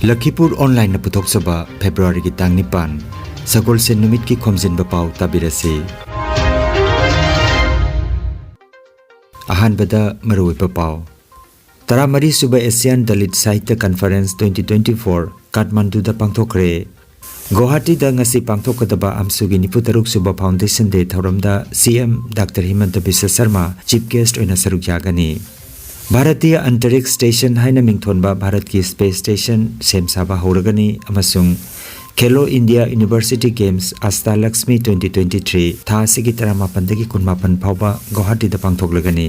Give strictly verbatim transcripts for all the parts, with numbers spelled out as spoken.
ꯂꯈꯤꯄꯨꯔ ꯑꯣꯟꯂꯥꯏꯟꯅ ꯄꯨꯊꯣꯛꯆꯕ ꯐꯦꯕ꯭ꯔꯨꯋꯥꯔꯤꯒꯤ ꯇꯥꯡ ꯅꯤꯄꯥꯟ, ꯁꯒꯣꯜꯁꯦꯟ ꯅꯨꯃꯤꯠꯀꯤ ꯈꯣꯝꯖꯤꯟꯕ ꯄꯥꯎ ꯇꯥꯕꯤꯔꯁꯤ꯫ ꯑꯍꯥꯟꯕꯗ ꯃꯔꯨꯑꯣꯏꯕ ꯄꯥꯎ꯫ ꯇꯔꯥꯃꯔꯤ ꯁꯨꯕ ꯑꯦꯁꯤꯌꯥꯟ ꯗꯂꯤꯠ ꯁꯥꯍꯤꯇ꯭ꯌ ꯀꯟꯐꯔꯦꯟꯁ twenty twenty-four ꯀꯥꯊꯃꯥꯟꯗꯨꯗ ꯄꯥꯡꯊꯣꯛꯈ꯭ꯔꯦ꯫ ꯒꯨꯋꯥꯍꯥꯇꯤꯗ ꯉꯁꯤ ꯄꯥꯡꯊꯣꯛꯀꯗꯕ ꯑꯝꯁꯨꯒꯤ ꯅꯤꯐꯨ ꯇꯔꯨꯛ ꯁꯨꯕ ꯐꯥꯎꯟꯗꯦꯁꯟ ꯗꯦ ꯊꯧꯔꯝꯗ C M doctor Himanta Biswa Sarma chief guest ꯑꯣꯏꯅ ꯁꯔꯨꯛ ꯌꯥꯒꯅꯤ꯫ ꯚꯥꯔꯇꯤꯌ ꯑꯟꯇꯔꯤꯛꯁ ꯁ꯭ꯇꯦꯁꯟ ꯍꯥꯏꯅ ꯃꯤꯡꯊꯣꯟꯕ ꯚꯥꯔꯠꯀꯤ ꯁ꯭ꯄꯦꯁ ꯁ꯭ꯇꯦꯁꯟ ꯁꯦꯝ ꯁꯥꯕ ꯍꯧꯔꯒꯅꯤ ꯑꯃꯁꯨꯡ Khelo India university games Astalakshmi twenty twenty-three ꯊꯥ ꯑꯁꯤꯒꯤ ꯇꯔꯥꯃꯥꯄꯟꯗꯒꯤ ꯀꯨꯟꯃꯥꯄꯟ ꯐꯥꯎꯕ ꯒꯨꯋꯥꯍꯥꯇꯤꯗ ꯄꯥꯡꯊꯣꯛꯂꯒꯅꯤ꯫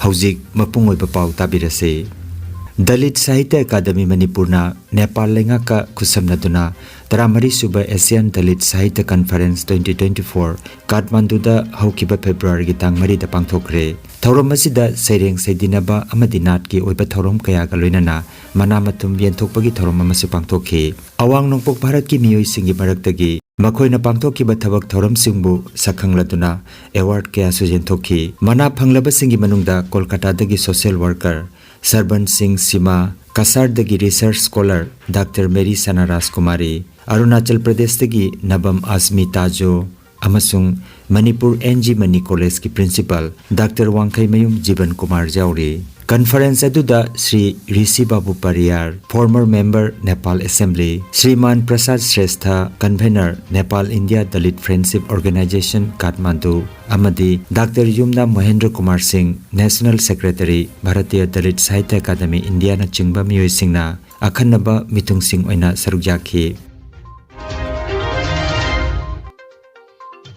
ꯍꯧꯖꯤꯛ ꯃꯄꯨꯡ ꯑꯣꯏꯕ ꯄꯥꯎ ꯇꯥꯕꯤꯔꯁꯤ꯫ ꯗꯂꯤꯠ ꯁꯥꯍꯤꯇ꯭ꯌ ꯑꯦꯀꯥꯗꯃꯤ ꯃꯅꯤꯄꯨꯔꯅ ꯅꯦꯄꯥꯜ ꯂꯩꯉꯥꯛꯀ ꯈꯨꯠꯁꯝꯅꯗꯨꯅ ꯇꯔꯥꯃꯔꯤ ꯁꯨꯕ ꯑꯦꯁꯤꯌꯥꯟ ꯗꯂꯤꯠ ꯁꯥꯍꯤꯇ꯭ꯌ ꯀꯟꯐꯔꯦꯟꯁ twenty twenty-four ꯀꯥꯊꯃꯥꯟꯗꯨꯗ ꯍꯧꯈꯤꯕ ꯐꯦꯕ꯭ꯔꯨꯋꯥꯔꯤꯒꯤ ꯇꯥꯡ ꯃꯔꯤꯗ ꯄꯥꯡꯊꯣꯛꯈ꯭ꯔꯦ꯫ ꯊꯧꯔꯝ ꯑꯁꯤꯗ ꯁꯩꯔꯦꯡ ꯁꯩꯗꯤꯟꯅꯕ ꯑꯃꯗꯤ ꯅꯥꯠꯀꯤ ꯑꯣꯏꯕ ꯊꯧꯔꯝ ꯀꯌꯥꯒ ꯂꯣꯏꯅꯅ ꯃꯅꯥ ꯃꯊꯨꯝ ꯌꯦꯟꯊꯣꯛꯄꯒꯤ ꯊꯧꯔꯝ ꯑꯃꯁꯨ ꯄꯥꯡꯊꯣꯛꯈꯤ꯫ ꯑꯋꯥꯡ ꯅꯣꯡꯄꯣꯛ ꯚꯥꯔꯠꯀꯤ ꯃꯤꯑꯣꯏꯁꯤꯡꯒꯤ ꯃꯔꯛꯇꯒꯤ ꯃꯈꯣꯏꯅ ꯄꯥꯡꯊꯣꯛꯈꯤꯕ ꯊꯕꯛ ꯊꯧꯔꯝꯁꯤꯡꯕꯨ ꯁꯛꯈꯪꯂꯗꯨꯅ ꯑꯦꯋꯥꯔꯗ ꯀꯌꯥꯁꯨ ꯌꯦꯟꯊꯣꯛꯈꯤ꯫ ꯃꯅꯥ ꯐꯪꯂꯕꯁꯤꯡꯒꯤ ꯃꯅꯨꯡꯗ ꯀꯣꯜꯀꯥꯇꯥꯗꯒꯤ ꯁꯣꯁꯤꯌꯦꯜ ꯋꯥꯔꯀꯔ ꯁꯔꯕꯟ ꯁꯤꯡ ꯁꯤꯃꯥ, ꯀꯁꯥꯔꯗꯒꯤ research scholar doctor Mary Sana Rajkumari, Arunachal ꯄ꯭ꯔꯗꯦꯁꯇꯒꯤ ꯅꯕꯝ ꯑꯖꯃꯤ ꯇꯥꯖꯣ ꯑꯃꯁꯨꯡ ꯃꯅꯤꯄꯨꯔ ꯑꯦꯟ ꯖꯤ ꯃꯅꯤ ꯀꯣꯂꯦꯖꯀꯤ ꯄ꯭ꯔꯤꯟꯁꯤꯄꯥꯜ ꯗꯥꯛꯇꯔ ꯋꯥꯡꯈꯩꯃꯌꯨꯝ ꯖꯤꯕꯟ ꯀꯨꯃꯥꯔ ꯌꯥꯎꯔꯤ꯫ ꯀꯟꯐꯔꯦꯟꯁ ꯑꯗꯨꯗ Shri Rishi Babu Pariyar, former member Nepal assembly, Shriman Prasad Shrestha, convener Nepal India Dalit friendship organisation Kathmandu, ꯑꯃꯗꯤ doctor Yumnam Mohendra Kumar Singh, national secretary, Bhartiya Dalit Sahitya academy ꯏꯟꯗꯤꯌꯥꯅꯆꯤꯡꯕ ꯃꯤꯑꯣꯏꯁꯤꯡꯅ ꯑꯈꯟꯅꯕ ꯃꯤꯊꯨꯡꯁꯤꯡ ꯑꯣꯏꯅ ꯁꯔꯨꯛ ꯌꯥꯈꯤ꯫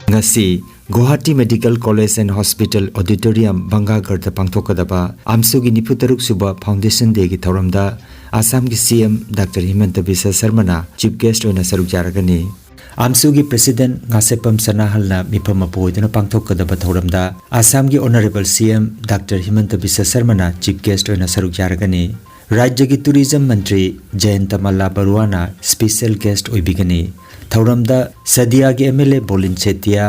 ꯉꯁꯤ Guwahati medical college and hospital auditorium ꯚꯪꯒꯥꯒꯔꯗ ꯄꯥꯡꯊꯣꯛꯀꯗꯕ ꯑꯝꯁꯨꯒꯤ ꯅꯤꯐꯨ ꯇꯔꯨꯛ ꯁꯨꯕ ꯐꯥꯎꯟꯗꯦꯁꯟ ꯗꯦꯒꯤ ꯊꯧꯔꯝꯗ ꯑꯁꯥꯝꯒꯤ ꯁꯤ M doctor Himanta Visva ꯁꯔꯃꯅ chief guest ꯑꯣꯏꯅ ꯁꯔꯨꯛ ꯌꯥꯔꯒꯅꯤ꯫ ꯑꯝꯁꯨꯒꯤ ꯄ꯭ꯔꯦꯁꯤꯗꯦꯟꯠ ꯉꯥꯁꯦꯞꯄꯝ ꯁꯅꯥꯍꯜꯅ ꯃꯤꯐꯝ ꯃꯄꯨ ꯑꯣꯏꯗꯨꯅ ꯄꯥꯡꯊꯣꯛꯀꯗꯕ ꯊꯧꯔꯝꯗ ꯑꯁꯥꯝꯒꯤ ꯑꯣꯅꯔꯦꯕꯜ ꯁꯤ M doctor Himanta Visva ꯁꯔꯃꯅ chief guest ꯑꯣꯏꯅ ꯁꯔꯨꯛ ꯌꯥꯔꯒꯅꯤ꯫ ꯔꯥꯖ꯭ꯌꯒꯤ ꯇꯨꯔꯤꯖꯝ ꯃꯟꯇ꯭ꯔꯤ ꯖꯌꯟꯇ ꯃꯜꯂꯥ ꯕꯔꯨꯋꯥꯅ ꯁ꯭ꯄꯦꯁꯤꯌꯦꯜ ꯒꯦꯁ꯭ꯠ ꯑꯣꯏꯕꯤꯒꯅꯤ꯫ ꯊꯧꯔꯝꯗ ꯁꯗꯤꯌꯥꯒꯤ M L A Bolin Chetia,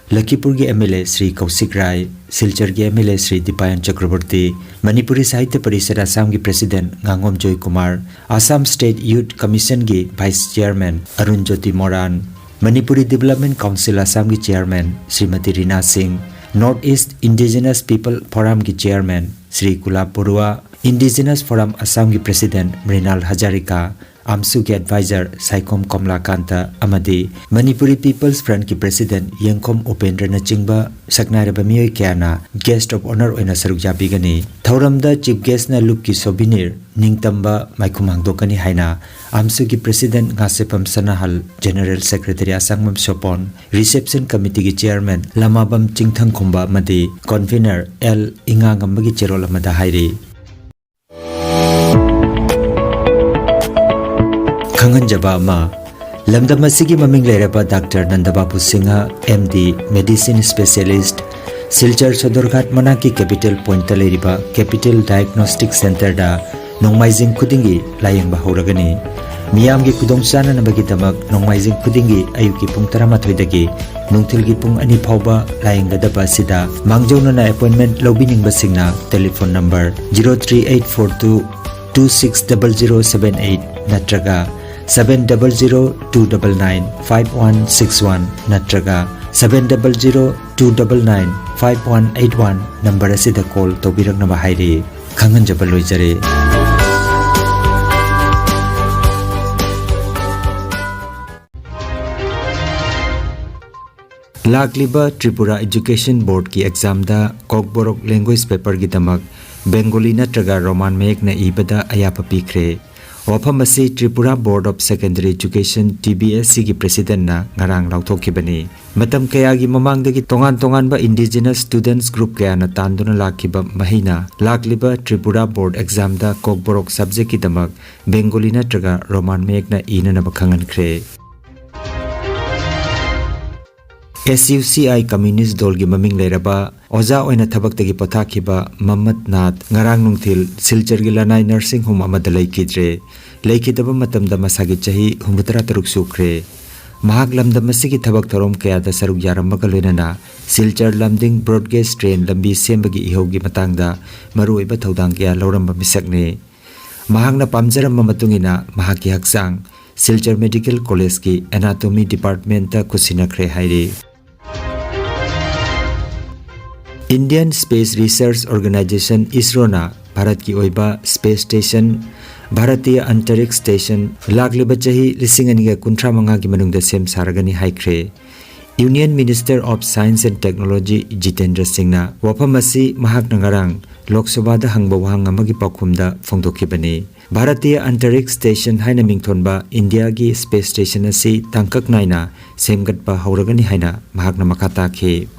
ꯂꯈꯤꯄꯨꯔꯒꯤ M L A Shri Kaushik Rai, ꯁꯤꯜꯆꯔꯒꯤ M L A Shri Dipayan Chakraborty, Manipuri Sahitya Parishad ꯑꯁꯥꯝꯒꯤ ꯄ꯭ꯔꯦꯁꯤꯗꯦꯟꯠ ꯉꯥꯉꯣꯝ ꯖꯣꯏꯀꯨꯃꯥꯔ, ꯑꯁꯥꯝ ꯁ꯭ꯇꯦꯠ ꯌꯨꯊ ꯀꯃꯤꯁꯟꯒꯤ vice chairman Arun Jyoti Moran, Manipuri development council ꯑꯁꯥꯝꯒꯤ chairman Shrimati Rina Singh, north east indigenous people ꯐꯣꯔꯝꯒꯤ chairman Shri Kulap Barua, indigenous forum ꯑꯁꯥꯝꯒꯤ ꯄ꯭ꯔꯦꯁꯤꯗꯦꯟꯠ ꯃ꯭ꯔꯤꯅꯥꯜ ꯍꯖꯥꯔꯤꯀꯥ, ꯑꯝꯁꯨꯒꯤ ꯑꯦꯗꯚꯥꯏꯖꯔ ꯁꯥꯏꯈꯣꯝ ꯀꯣꯝꯂꯥꯀꯥꯟꯇ ꯑꯃꯗꯤ ꯃꯅꯤꯄꯨꯔꯤ ꯄꯤꯄꯜꯁ ꯐ꯭ꯔꯟꯠꯀꯤ ꯄ꯭ꯔꯦꯁꯤꯗꯦꯟꯠ ꯌꯦꯡꯈꯣꯝ ꯎꯄꯦꯟꯗ꯭ꯔꯅꯆꯤꯡꯕ ꯁꯛꯅꯥꯏꯔꯕ ꯃꯤꯑꯣꯏ ꯀꯌꯥꯅ guest of honour ꯑꯣꯏꯅ ꯁꯔꯨꯛ ꯌꯥꯕꯤꯒꯅꯤ꯫ ꯊꯧꯔꯝꯗ ꯆꯤꯐ ꯒꯦꯁ꯭ꯠꯅ ꯂꯨꯞꯀꯤ ꯁꯣꯚꯤꯅꯤꯔ, ꯅꯤꯡꯇꯝꯕ ꯃꯥꯏꯈꯨꯝ ꯍꯥꯡꯗꯣꯛꯀꯅꯤ ꯍꯥꯏꯅ ꯑꯝꯁꯨꯒꯤ ꯄ꯭ꯔꯦꯁꯤꯗꯦꯟꯠ ꯉꯥꯁꯦꯞꯐꯝ Sanahal, general secretary Asangbam Sopon, reception ꯀꯃꯤꯇꯤꯒꯤ ꯆꯤꯌꯔꯃꯦꯟ ꯂꯃꯥꯕꯝ ꯆꯤꯡꯊꯪꯈꯨꯝꯕ ꯑꯃꯗꯤ ꯀꯟꯚꯤꯅꯔ ꯑꯦꯜ ꯏꯉꯥꯉꯝꯕꯒꯤ ꯆꯦꯔꯣꯜ ꯑꯃꯗ ꯍꯥꯏꯔꯤ꯫ ꯈꯪꯍꯟꯖꯕ ꯑꯃ, ꯂꯝꯗꯝ ꯑꯁꯤꯒꯤ ꯃꯃꯤꯡ ꯂꯩꯔꯕ doctor Nandababu Singh, M D, medicine specialist, Silchar Sadarghat ꯃꯅꯥꯛꯀꯤ ꯀꯦꯄꯤꯇꯦꯜ ꯄꯣꯏꯟꯠꯇ ꯂꯩꯔꯤꯕ ꯀꯦꯄꯤꯇꯦꯜ ꯗꯥꯏꯒꯅꯣꯁ꯭ꯇꯤꯛ ꯁꯦꯟꯇꯔꯗ ꯅꯣꯡꯃꯥꯏꯖꯤꯡ ꯈꯨꯗꯤꯡꯒꯤ ꯂꯥꯌꯦꯡꯕ ꯍꯧꯔꯒꯅꯤ꯫ ꯃꯤꯌꯥꯝꯒꯤ ꯈꯨꯗꯣꯡꯆꯥꯅꯅꯕꯒꯤꯗꯃꯛ ꯅꯣꯡꯃꯥꯏꯖꯤꯡ ꯈꯨꯗꯤꯡꯒꯤ ꯑꯌꯨꯛꯀꯤ ꯄꯨꯡ ꯇꯔꯥꯃꯥꯊꯣꯏꯗꯒꯤ ꯅꯨꯡꯊꯤꯜꯒꯤ ꯄꯨꯡ ꯑꯅꯤ ꯐꯥꯎꯕ ꯂꯥꯌꯦꯡꯒꯗꯕ ꯑꯁꯤꯗ ꯃꯥꯡꯖꯧꯅꯅ ꯑꯦꯄꯣꯏꯟꯠꯃꯦꯟꯠ ꯂꯧꯕꯤꯅꯤꯡꯕꯁꯤꯡꯅ telephone number zero three eight four two two six double zero seven eight ꯅꯠꯇ꯭ꯔꯒ seven double zero two double nine five one six one ꯅꯠꯇ꯭ꯔꯒ seven double zero two double nine five one eight one number ꯑꯁꯤꯗ call ꯇꯧꯕꯤꯔꯛꯅꯕ ꯍꯥꯏꯔꯤ꯫ ꯈꯪꯍꯟꯖꯕ ꯂꯣꯏꯖꯔꯦ꯫ ꯂꯥꯛꯂꯤꯕ Tripura education ꯕꯣꯔꯗꯀꯤ ꯑꯦꯛꯖꯥꯝꯗ ꯀꯣꯛꯕꯣꯔꯣꯛ language ꯄꯦꯄꯔꯒꯤꯗꯃꯛ Bengali ꯅꯠꯇ꯭ꯔꯒ Roman ꯃꯌꯦꯛꯅ ꯏꯕꯗ ꯑꯌꯥꯕ ꯄꯤꯈ꯭ꯔꯦ꯫ ꯋꯥꯐꯝ ꯑꯁꯤ Tripura board of secondary education, T B S E, ꯒꯤ ꯄ꯭ꯔꯦꯁꯤꯗꯦꯟꯠꯅ ꯉꯔꯥꯡ ꯂꯥꯎꯊꯣꯛꯈꯤꯕꯅꯤ꯫ ꯃꯇꯝ ꯀꯌꯥꯒꯤ ꯃꯃꯥꯡꯗꯒꯤ ꯇꯣꯉꯥꯟ ꯇꯣꯉꯥꯟꯕ ꯏꯟꯗꯤꯖꯤꯅꯁ ꯁ꯭ꯇꯨꯗꯦꯟꯠꯁ ꯒ꯭ꯔꯨꯞ ꯀꯌꯥꯅ ꯇꯥꯟꯗꯨꯅ ꯂꯥꯛꯈꯤꯕ ꯃꯍꯩꯅ ꯂꯥꯛꯂꯤꯕ ꯇ꯭ꯔꯤꯄꯨꯔꯥ ꯕꯣꯔꯗ ꯑꯦꯛꯖꯥꯝꯗ ꯀꯣꯛꯕꯣꯔꯣꯛ ꯁꯕꯖꯦꯛꯀꯤꯗꯃꯛ ꯕꯦꯡꯒꯣꯂꯤ ꯅꯠꯇ꯭ꯔꯒ ꯔꯣꯃꯥꯟ ꯃꯌꯦꯛꯅ ꯏꯅꯅꯕ ꯈꯪꯍꯟꯈ꯭ꯔꯦ꯫ S U C I ꯀꯝꯌꯨꯅꯤꯁ꯭ꯠ ꯗꯣꯜꯒꯤ ꯃꯃꯤꯡ ꯂꯩꯔꯕ ꯑꯣꯖꯥ ꯑꯣꯏꯅ ꯊꯕꯛꯇꯒꯤ ꯄꯣꯊꯥꯈꯤꯕ ꯃꯃꯠ ꯅꯥꯊ ꯉꯔꯥꯡ ꯅꯨꯡꯊꯤꯜ ꯁꯤꯜꯆꯔꯒꯤ ꯂꯅꯥꯏ ꯅꯔꯁꯤꯡ ꯍꯣꯝ ꯑꯃꯗ ꯂꯩꯈꯤꯗ꯭ꯔꯦ꯫ ꯂꯩꯈꯤꯗꯕ ꯃꯇꯝꯗ ꯃꯁꯥꯒꯤ ꯆꯍꯤ ꯍꯨꯝꯐꯨꯇꯔꯥ ꯇꯔꯨꯛ ꯁꯨꯈ꯭ꯔꯦ꯫ ꯃꯍꯥꯛ ꯂꯝꯗꯝ ꯑꯁꯤꯒꯤ ꯊꯕꯛ ꯊꯧꯔꯝ ꯀꯌꯥꯗ ꯁꯔꯨꯛ ꯌꯥꯔꯝꯕꯒ ꯂꯣꯏꯅꯅ ꯁꯤꯜꯆꯔ ꯂꯝꯗꯤꯡ broad gauge train ꯂꯝꯕꯤ ꯁꯦꯝꯕꯒꯤ ꯏꯍꯧꯒꯤ ꯃꯇꯥꯡꯗ ꯃꯔꯨꯑꯣꯏꯕ ꯊꯧꯗꯥꯡ ꯀꯌꯥ ꯂꯧꯔꯝꯕ ꯃꯤꯁꯛꯅꯤ꯫ ꯃꯍꯥꯛꯅ ꯄꯥꯝꯖꯔꯝꯕ ꯃꯇꯨꯡ ꯏꯟꯅ ꯃꯍꯥꯛꯀꯤ ꯍꯛꯆꯥꯡ ꯁꯤꯜꯆꯔ Medical Collegeꯀꯤ Anatomy Departmentꯇ ꯈꯨꯠꯁꯤꯟꯅꯈ꯭ꯔꯦ ꯍꯥꯏꯔꯤ꯫ Indian Space Research Organisation, ISROꯅ ꯚꯥꯔꯠꯀꯤ ꯑꯣꯏꯕ space station, ꯚꯥꯔꯇꯤꯌ ꯑꯟꯇꯔꯤꯛꯁ ꯁ꯭ꯇꯦꯁꯟ, ꯂꯥꯛꯂꯤꯕ ꯆꯍꯤ ꯂꯤꯁꯤꯡ ꯑꯅꯤꯒ ꯀꯨꯟꯊ꯭ꯔꯥ ꯃꯉꯥꯒꯤ ꯃꯅꯨꯡꯗ ꯁꯦꯝ ꯁꯥꯔꯒꯅꯤ ꯍꯥꯏꯈ꯭ꯔꯦ꯫ Union Minister of Science and Technology Jitendra ꯁꯤꯡꯅ ꯋꯥꯐꯝ ꯑꯁꯤ ꯃꯍꯥꯛꯅ ꯉꯔꯥꯡ ꯂꯣꯛ ꯁꯚꯥꯗ ꯍꯪꯕ ꯋꯥꯍꯪ ꯑꯃꯒꯤ ꯄꯥꯎꯈꯨꯝꯗ ꯐꯣꯡꯗꯣꯛꯈꯤꯕꯅꯤ꯫ ꯚꯥꯔꯇꯤꯌ ꯑꯟꯇꯔꯤꯛꯁ ꯁ꯭ꯇꯦꯁꯟ ꯍꯥꯏꯅ ꯃꯤꯡꯊꯣꯟꯕ ꯏꯟꯗꯤꯌꯥꯒꯤ space station ꯑꯁꯤ ꯇꯥꯡꯀꯛ ꯅꯥꯏꯅ ꯁꯦꯝꯒꯠꯄ ꯍꯧꯔꯒꯅꯤ ꯍꯥꯏꯅ ꯃꯍꯥꯛꯅ ꯃꯈꯥ ꯇꯥꯈꯤ꯫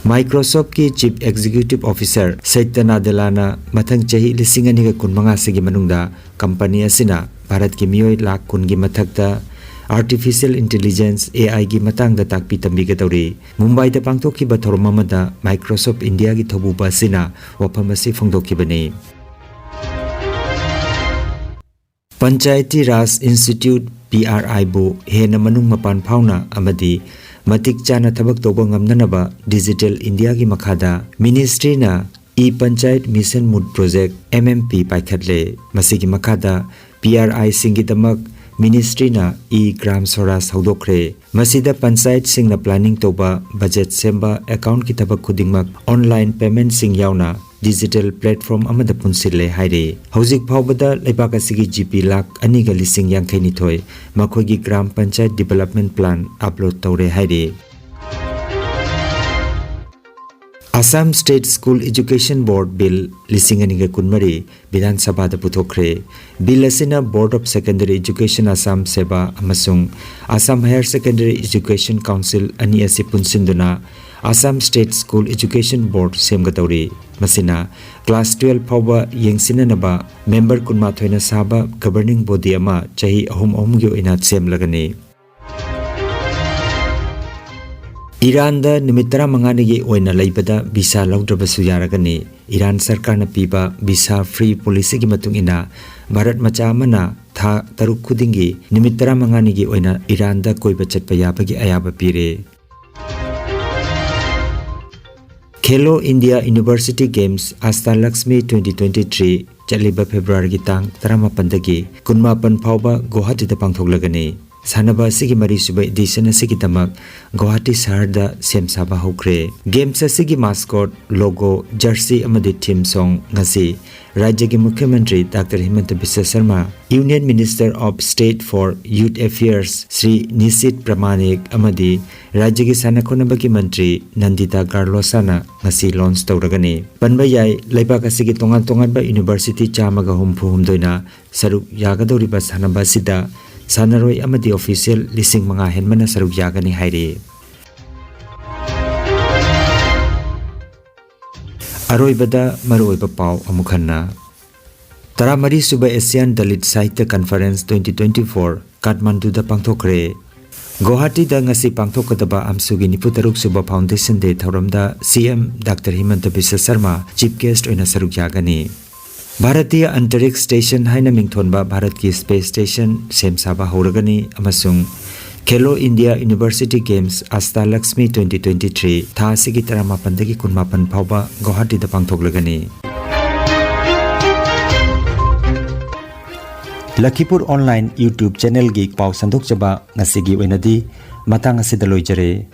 Microsoftꯀꯤ Chief Executive Officer ꯁꯇ꯭ꯌ ꯅꯥꯗꯦꯂꯥꯅ ꯃꯊꯪ ꯆꯍꯤ ꯂꯤꯁꯤꯡ ꯑꯅꯤꯒ ꯀꯨꯟꯃꯉꯥꯁꯤꯒꯤ ꯃꯅꯨꯡꯗ company ꯑꯁꯤꯅ ꯚꯥꯔꯠꯀꯤ ꯃꯤꯑꯣꯏ ꯂꯥꯈ ꯀꯨꯟꯒꯤ ꯃꯊꯛꯇ Artificial Intelligence, AIꯒꯤ ꯃꯇꯥꯡꯗ ꯇꯥꯛꯄꯤ ꯇꯝꯕꯤꯒꯗꯧꯔꯤ꯫ ꯃꯨꯝꯕꯥꯏꯗ ꯄꯥꯡꯊꯣꯛꯈꯤꯕ ꯊꯧꯔꯝ ꯑꯃꯗ Microsoft Indiaꯒꯤ ꯊꯧꯕꯨꯕ ꯑꯁꯤꯅ ꯋꯥꯐꯝ ꯑꯁꯤ ꯐꯣꯡꯗꯣꯛꯈꯤꯕꯅꯤ꯫ Panchayati Raj Institute, PRIꯕꯨ ꯍꯦꯟꯅ ꯃꯅꯨꯡ ꯃꯄꯥꯟ ꯐꯥꯎꯅ ꯑꯃꯗꯤ ꯃꯇꯤꯛ ꯆꯥꯅ ꯊꯕꯛ ꯇꯧꯕ ꯉꯝꯅꯅꯕ Digital Indiaꯒꯤ ꯃꯈꯥꯗ ministryꯅ E-Panchayat Mission Mood Project, MMP ꯄꯥꯏꯈꯠꯂꯦ꯫ ꯃꯁꯤꯒꯤ ꯃꯈꯥꯗ PRIꯁꯤꯡꯒꯤꯗꯃꯛ ministryꯅ E-Gram Swaraj ꯍꯧꯗꯣꯛꯈ꯭ꯔꯦ꯫ ꯃꯁꯤꯗ ꯄꯟꯆꯥꯌꯠꯁꯤꯡꯅ planning ꯇꯧꯕ, budget ꯁꯦꯝꯕ, accountꯀꯤ ꯊꯕꯛ ꯈꯨꯗꯤꯡꯃꯛ online paymentꯁꯤꯡ ꯌꯥꯎꯅ digital platform ꯑꯃꯗ ꯄꯨꯟꯁꯤꯜꯂꯦ ꯍꯥꯏꯔꯤ꯫ ꯍꯧꯖꯤꯛ ꯐꯥꯎꯕꯗ ꯂꯩꯕꯥꯛ ꯑꯁꯤꯒꯤ GP ꯂꯥꯈ ꯑꯅꯤꯒ ꯂꯤꯁꯤꯡ ꯌꯥꯡꯈꯩ ꯅꯤꯊꯣꯏ ꯃꯈꯣꯏꯒꯤ gram panchayat development plan upload ꯇꯧꯔꯦ ꯍꯥꯏꯔꯤ꯫ Assam State School Education Board Bill ꯂꯤꯁꯤꯡ ꯑꯅꯤꯒ ꯀꯨꯟꯃꯔꯤ ꯕꯤꯙꯥꯟ ꯁꯚꯥꯗ ꯄꯨꯊꯣꯛꯈ꯭ꯔꯦ꯫ Bill ꯑꯁꯤꯅ Board of Secondary Education Assam, SEBA, ꯑꯃꯁꯨꯡ Assam Higher Secondary Education Council ꯑꯅꯤ ꯑꯁꯤ ꯄꯨꯟꯁꯤꯟꯗꯨꯅ Assam State School Education Board ꯁꯦꯝꯒꯗꯧꯔꯤ꯫ ꯃꯁꯤꯅ class twelve ꯐꯥꯎꯕ ꯌꯦꯡꯁꯤꯟꯅꯅꯕ member ꯀꯨꯟꯃꯥꯊꯣꯏꯅ ꯁꯥꯕ governing body ꯑꯃ ꯆꯍꯤ ꯑꯍꯨꯝ ꯑꯍꯨꯝꯒꯤ ꯑꯣꯏꯅ ꯁꯦꯝꯂꯒꯅꯤ꯫ ꯏꯔꯥꯟꯗ ꯅꯨꯃꯤꯠ ꯇꯔꯥꯃꯉꯥꯅꯤꯒꯤ ꯑꯣꯏꯅ ꯂꯩꯕꯗ visa ꯂꯧꯗ꯭ꯔꯕꯁꯨ ꯌꯥꯔꯒꯅꯤ꯫ ꯏꯔꯥꯟ ꯁꯔꯀꯥꯔꯅ ꯄꯤꯕ visa free policyꯒꯤ ꯃꯇꯨꯡ ꯏꯟꯅ, ꯚꯥꯔꯠ ꯃꯆꯥ ꯑꯃꯅ ꯊꯥ ꯇꯔꯨꯛ ꯈꯨꯗꯤꯡꯒꯤ ꯅꯨꯃꯤꯠ ꯇꯔꯥꯃꯉꯥꯅꯤꯒꯤ ꯑꯣꯏꯅ ꯏꯔꯥꯟꯗ ꯀꯣꯏꯕ ꯆꯠꯄ ꯌꯥꯕꯒꯤ ꯑꯌꯥꯕ ꯄꯤꯔꯦ꯫ Khelo India University Games Ashtalakshmi twenty twenty-three ꯆꯠꯂꯤꯕ ꯐꯦꯕ꯭ꯔꯨꯋꯥꯔꯤꯒꯤ ꯇꯥꯡ ꯇꯔꯥꯃꯥꯄꯟꯗꯒꯤ ꯀꯨꯟꯃꯥꯄꯟ ꯐꯥꯎꯕ ꯒꯨꯋꯥꯍꯥꯇꯤꯗ ꯄꯥꯡꯊꯣꯛꯂꯒꯅꯤ꯫ ꯁꯥꯟꯅꯕ ꯑꯁꯤꯒꯤ ꯃꯔꯤꯁꯨꯕ edition ꯑꯁꯤꯒꯤꯗꯃꯛ ꯒꯨꯋꯥꯍꯥꯇꯤ ꯁꯍꯔꯗ ꯁꯦꯝ ꯁꯥꯕ ꯍꯧꯈ꯭ꯔꯦ꯫ Games ꯑꯁꯤꯒꯤ mascot, logo, jersey ꯑꯃꯗꯤ theme song ꯉꯁꯤ ꯔꯥꯖ꯭ꯌꯒꯤ ꯃꯨꯈ꯭ꯌ ꯃꯟꯇ꯭ꯔꯤ doctor Himanta Biswa Sarma, Union Minister of State for Youth Affairs Shri Nisith Pramanik ꯑꯃꯗꯤ ꯔꯥꯖ꯭ꯌꯒꯤ ꯁꯥꯟꯅ ꯈꯣꯠꯅꯕꯒꯤ ꯃꯟꯇ꯭ꯔꯤ ꯅꯟꯗꯤꯇꯥ ꯒꯥꯔꯂꯣꯁꯥꯅ ꯉꯁꯤ launch ꯇꯧꯔꯒꯅꯤ꯫ ꯄꯟꯕ ꯌꯥꯏ, ꯂꯩꯕꯥꯛ ꯑꯁꯤꯒꯤ ꯇꯣꯉꯥꯟ ꯇꯣꯉꯥꯟꯕ university ꯆꯥꯝꯃꯒ ꯍꯨꯝꯐꯨ ꯍꯨꯝꯗꯣꯏꯅ ꯁꯔꯨꯛ ꯌꯥꯒꯗꯧꯔꯤꯕ ꯁꯥꯟꯅꯕ ꯑꯁꯤꯗ ꯁꯥꯟꯅꯔꯣꯏ ꯑꯃꯗꯤ official ꯂꯤꯁꯤꯡ ꯃꯉꯥ ꯍꯦꯟꯕꯅ ꯁꯔꯨꯛ ꯌꯥꯒꯅꯤ ꯍꯥꯏꯔꯤ꯫ ꯑꯔꯣꯏꯕꯗ ꯃꯔꯨꯑꯣꯏꯕ ꯄꯥꯎ ꯑꯃꯨꯛ ꯍꯟꯅ꯫ ꯇꯔꯥꯃꯔꯤ ꯁꯨꯕ Asian Dalit Sahitya Conference twenty twenty-four ꯀꯥꯊꯃꯟꯗꯨꯗ ꯄꯥꯡꯊꯣꯛꯈ꯭ꯔꯦ꯫ ꯒꯨꯋꯥꯍꯥꯇꯤꯗ ꯉꯁꯤ ꯄꯥꯡꯊꯣꯛꯀꯗꯕ ꯑꯝꯁꯨꯒꯤ ꯅꯤꯐꯨ ꯇꯔꯨꯛ ꯁꯨꯕ Foundation Day ꯊꯧꯔꯝꯗ C M doctor Himanta Biswa Sarma chief guest ꯑꯣꯏꯅ ꯁꯔꯨꯛ ꯌꯥꯒꯅꯤ꯫ ꯚꯥꯔꯇꯤꯌ ꯑꯟꯇꯔꯤꯛꯁ Station ꯍꯥꯏꯅ ꯃꯤꯡꯊꯣꯟꯕ ꯚꯥꯔꯠꯀꯤ space station ꯁꯦꯝ ꯁꯥꯕ ꯍꯧꯔꯒꯅꯤ ꯑꯃꯁꯨꯡ Khelo India University Games Ashtalakshmi twenty twenty-three ꯊꯥ ꯑꯁꯤꯒꯤ ꯇꯔꯥꯃꯥꯄꯟꯗꯒꯤ ꯀꯨꯟꯃꯥꯄꯟ ꯐꯥꯎꯕ ꯒꯨꯋꯥꯍꯥꯇꯤꯗ ꯄꯥꯡꯊꯣꯛꯂꯒꯅꯤ꯫ ꯂꯈꯤꯄꯨꯔ online YouTube channelꯒꯤ ꯄꯥꯎ ꯁꯟꯗꯣꯛꯆꯕ ꯉꯁꯤꯒꯤ ꯑꯣꯏꯅꯗꯤ ꯃꯇꯥꯡ ꯑꯁꯤꯗ ꯂꯣꯏꯖꯔꯦ꯫